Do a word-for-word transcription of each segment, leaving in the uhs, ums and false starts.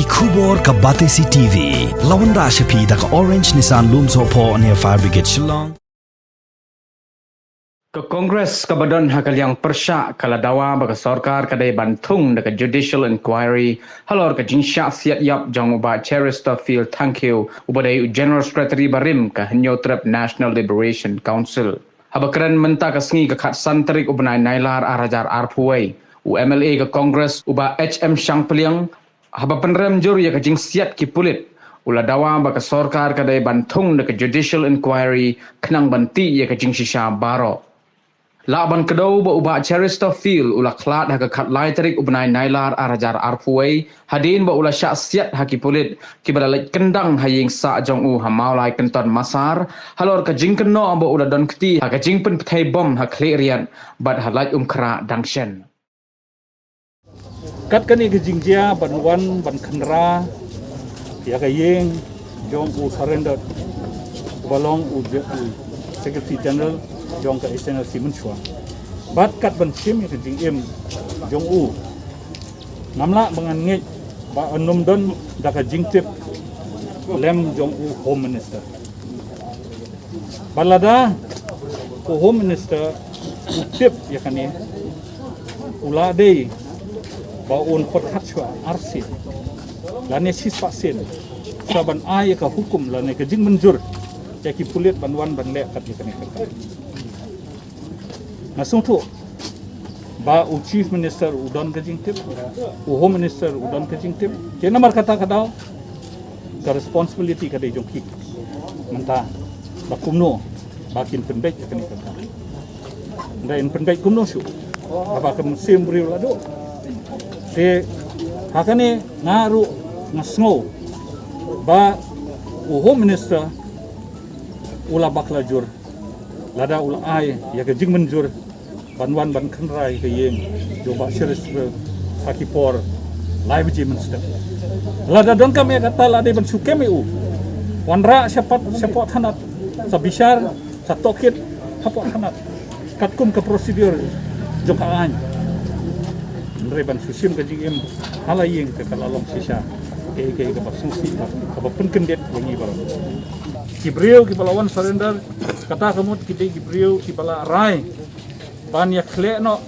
Khubor ka Batesi T V. La wanrah sha phi da ka Orange Nissan Lumsohphoh near Fire Brigade Shillong. Ka Congress kaba don ha ka liang pyrshah ka la dawa ba ka sorkar ka dei ban thung da ka judicial inquiry halor ka jingshah siat ïap jong u Bah Cheristerfield Thangkhiew uba dei u General Secretary barim ka Hynñiewtrep National Liberation Council. Haba kren mynta ka sngi ka khatsan tarik u bnai Nailar ar hajar arphew wei, u M L A ka Congress u Bah H M Shangpliang, haba pynrem jur ïa ka jingsiat ki pulit, u la dawa ba ka sorkar ka dei ban thung da ka judicial inquiry khnang ban tih ïa ka jingshisha baroh. Lah ban kdew ba u Bah Cheristerfield u la khlad ha ka khatlai tarik u bnai Nailar ar hajar arphew wei, hadien ba u la shah siat ha ki pulit kiba la leit kyndang ha ïing sah jong u ha Mawlai Kynton Massar, halor ka jingkynnoh ba u la don kti ha ka jingpynpthei bom ha Khliehriat bad ha Laitumkhrah Dangsen. Kat kane ka jingjia ban wan ban khynra ïa ka ïing jong u surrender uba long u je-, u Secretary General jong ka H N L C mynshuwa. Bad kat ban shim ïa ka jingim jong u, ngam lah ba ngan ngeit ba un ym don da ka jingtip lem jong u Home Minister. Bad lada u Home Minister u tip ïa kane, u la dei ba un pyrkhat shuwa arsien lane shispah sien shuwa ban ai ïa ka hukum lane ka jingmynjur ïa ki pulit ban wan ban leh kat ïa kane ka kam. Nga sngewthuh ba u Chief Minister u don ka jingtip, u Home Minister u don ka jingtip. Te namar kata ka daw ka responsibility ka dei jong ki mynta ba kumno ba kin pynbeit ïa kane ka kam. Hynrei yn pynbeit kumno shuh haba ka mynsiem briew la duh. Te ha kane nga ruh nga sngew ba u Home Minister u la bakla jur lada u la ai ïa ka jingmynjur ban wan ban khynra ïa ka ïing jong u Bah Cheristerfield ha ki por lai baje mynstep. Lada donkam ïa kata la dei ban shu kem ïa u, wanrah shapoh shapoh thanat, sa bishar, sa tohkit hapoh thanat katkum ka procedure jong ka aiñ. Hynrei ban shu shim ka jingim ha la ïing ka, ka la long shisha kaei kaei kaba sngewsih, kaba pynkyndit ïa ngi baroh. Ki briew kiba la wan surrender, kata ka mut ki dei ki briew kiba la rai ban ïakhleh noh,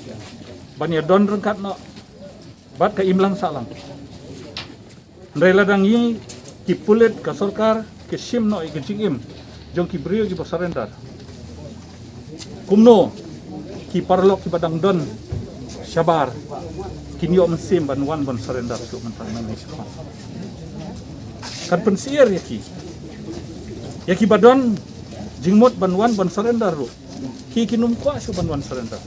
ban ïadon ryngkat noh bad ka imlang sahlang. Hynrei lada ngi ki pulit, ka sorkar ki shim noh ïa ka jingim jong ki briew kiba surrender, kumno ki paralok kiba dang don shabar kin ïoh mynsiem ban wan ban surrender shuh mynta nangne shakhmat? Kan pynsyier ïa ki, ïa kiba don jingmut ban wan ban surrender ruh, ki kin ym kwah shuh ban wan surrender,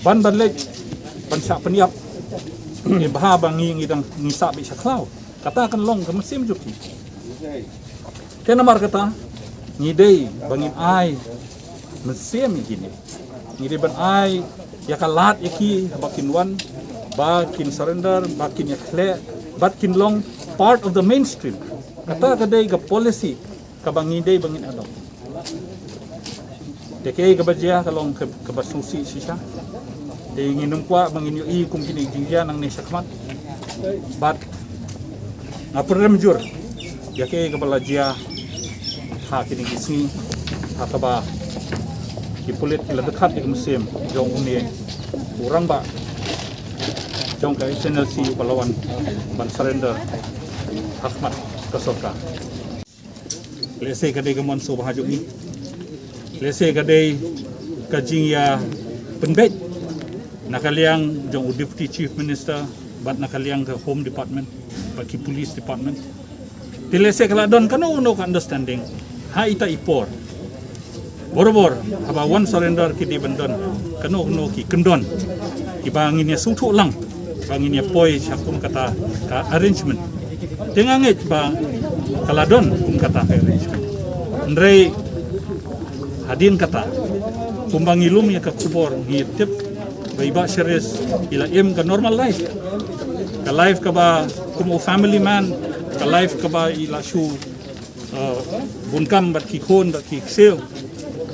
ban ban leit ban shah pynïap, eh, bha ba ngi, ngi dang ngi sah beit sha khlaw. Kata kan long ka mynsiem jong ki. Te namar kata ngi dei ba ngin ai mynsiem ïa kine, ngi dei ban ai ïa ka lad ïa ki ba kin wan, ba kin surrender, ba kin ïakhleh, ba kin long part of the mainstream. Kata ka dei ka policy kaba ngi dei ba ngin adopt. Te kaei kaba jia ka long ka, kaba sngewsih shisha. Te ngin ym kwah ba ngin ïohi kum kine ki jingjia nangne shakhmat. Bad nga pynrem jur ïa kaei kaba la jia ha kine ki sngi, ha kaba ki pulit ki la dkhat ïa ka mynsiem jong une u rangbah jong ka H N L C uba la wan ban surrender ha khmat ka sorkar. Lehse ka dei ka mon sngewbha jong ngi, lehse ka dei ka jingïapynbeit na ka liang jong u Deputy Chief Minister bad na ka liang ka Home Department bad ki Police Department. Te lehse ka la don kano kano ka understanding ha ita i por. Borabor haba wan surrender ki dei ban don kano kano ki kyndon kiba ngin ïa sngewthuh lang ba ngin ïa poi sha kum kata ka arrangement. Te nga ngeit ba ka la don kum kata ka arrangement. Hynrei hadien kata, kumba ngi lum ïa ka khubor, ngi tip ba i Bah Cheris i la im ka normal life, ka life kaba kum u family man, ka life kaba i la shu uh, bun kam bad ki khun bad ki ksiew.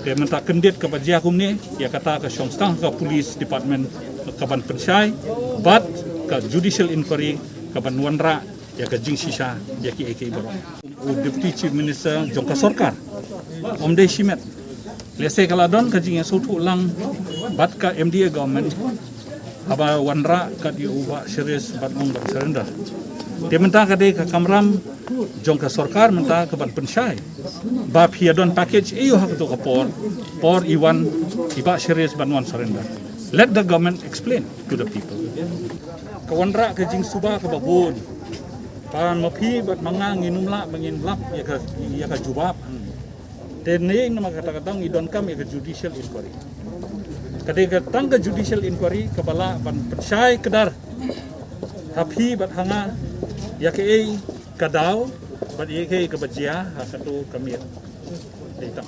Te mynta kyndit kaba jia kumne, ïa kata ka shong stang ka police department ka ban pynshai bad Ka judicial inquiry ka ban wanrah ïa ka jingshisha ïa kiei kiei baroh. U Deputy Chief Minister jong ka sorkar um dei shimet. Lehse ka la don ka jingïasngewthuh lang bad ka M D A government haba wanrah kat ïa u Bah Sharif bad ong ban surrender. Te mynta ka dei ka kamram jong ka sorkar mynta ka ban pynshai ba phi ïa don package aïu ha kato ka por, por i wan i Bah Sharif ban wan surrender. Let the government explain to the people. Ka wanrah ka jingsuba kaba bun. Ba ma phi bad ma nga ngin ym lah ba ngin lap ïa ka, ïa ka jubab. Te ne namar kata ka daw ngi donkam ïa ka judicial inquiry. Ka dei ka tang ka judicial inquiry kaba lah ban pynshai kdar ha phi bad ha nga ïa kaei ka daw bad ïa kaei kaba jia ha kato ka miet. Dei tang.